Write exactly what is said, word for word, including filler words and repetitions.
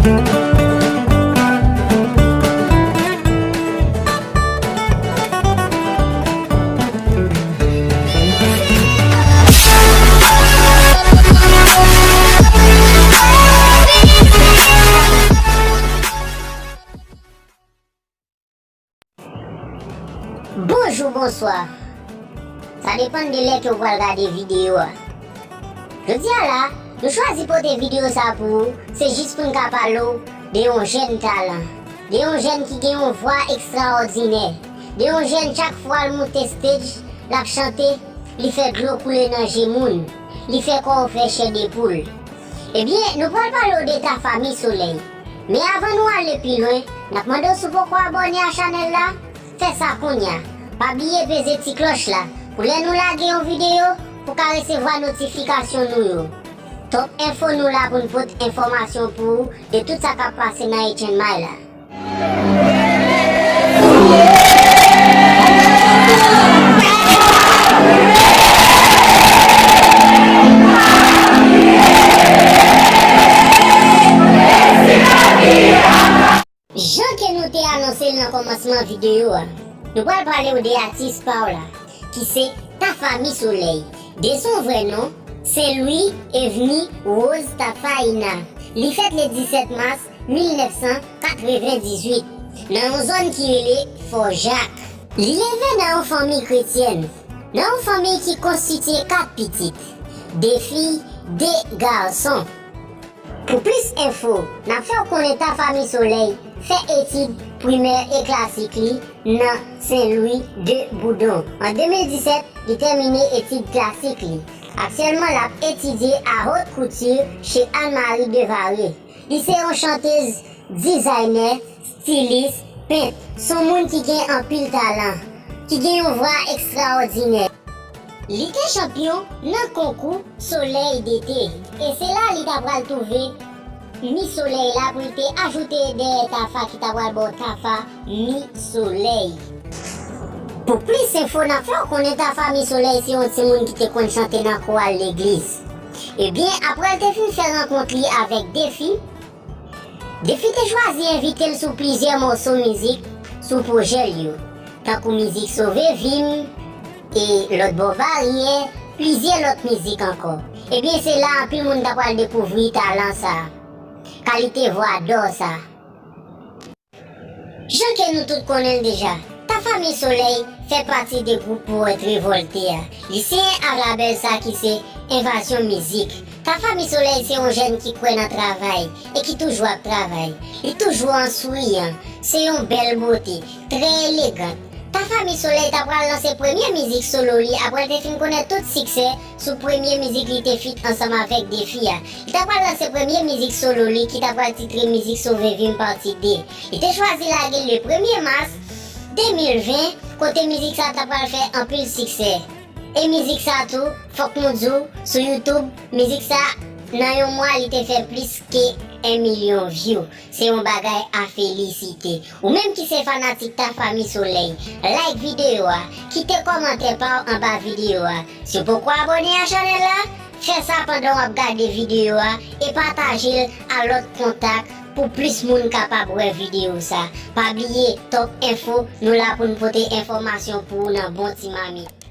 Bonjou, bonswa. Sa depann de lè ke w pral gade videyo a. Jodi a la, nou chwazi pote videyo sa pou ou, se jis pou n ka pale w de yon jèn talan, de yon jèn ki gen yon vwa ekstraòdinè, de yon jèn chak fwa l moute stage, l ap chante, li fè dlo koule nan je moun, li fè kò w fè chè de poul. Ebyen, nou pral pale w de Tafa Mi Solèy. Men avan nou ale pi lwen, n ap mande w si w poko abòne a chanèl la, fè sa kounye a. Pa bliye peze ti klòch la pou lè nou lage yon videyo, pou w ka resevwa notifikasyon nou yo. Top Enfo nou la pou n pote enfòmasyon pou ou de tout sa k ap pase nan H N M I la. Jan ke nou te anonse l nan kòmansman videyo a, nou pral pale w de atis pa w la, ki se Tafa Mi Solèy. De son vrè non, Saint Louis Evni Rose Tafaina. Li fèt le disèt mas mil nèf san katrevendizuit, nan yon zòn ki rele Fò Jak. Li leve nan yon fanmi kretyèn, nan yon fanmi ki konstitye kat pitit, de fi, de gason. Pou plis enfo, n ap fè w konnen Tafa Mi Solèy fè etid primè e klasik li nan Saint Louis de Boudon. An de mil disèt, li tèmine etid klasik li. Aktyèlman, l ap etidye a haute couture chez Anne Marie Devaré. Li se yon chantez, dizaynè, stilis, pent. Se yon moun ki gen anpil talan, ki gen yon vwa ekstraòdinè. Li te chanpyon nan konkou Solèy dete. E se la li ta pral twouve Mi Solèy la pou l te ajoute dèyè Tafa ki ta pral ba w Tafa Mi Solèy. Pou plis enfo, n ap fè w konnen Tafa Mi Solèy se yon timoun ki te konn chante nan koral legliz. Ebyen, apre l te fin fè rankont li avèk Defi, Defi te chwazi envite l sou plizyè mòso mizik sou pwojè l yo, tankou mizik Sove Vi m e Lòt Bò Baryè, plizyè lòt mizik ankò. Ebyen, se la anpil moun ta pral dekouvri talan sa a, kalite vwa dò sa a. Jan ke nou tout konnen l deja, Tafa Mi Solèy fè pati de gwoup Powèt Revòlte a. Li siyen ak labèl sa ki se Envazyon Mizik. Tafa Mi Solèy se yon jèn ki kwè nan travay e ki toujou ap travay. Li toujou an souriyan, se yon bèl bote, trè elegant. Tafa Mi Solèy ta pral lanse premye mizik solo li apre l te fin konnen tout siksè sou premye mizik li te feat ansanm avèk Defi a. Li ta pral lanse premye mizik solo li ki ta pral titre Mizik Sove Vi m Pati de. Li te chwazi lage l le premye mas de mil ven, kote mizik sa ta pral fè anpil siksè. E mizik sa tou, fòk nou di w, sou YouTube, mizik sa, nan yon mwa, li te fè plis ke en milyon view. Se yon bagay a felisite. Ou menm ki se fanatik Tafa Mi Solèy, like videyo a, kite kòmantè pa w anba videyo a. Si w poko abòne a chanèl la, fè sa pandan w ap gade videyo a e pataje l a lòt kontak pou plis moun kapab wè videyo sa. Pa bliye, Top Enfo, nou la pou n pote enfòmasyon pou ou nan bon ti mamit.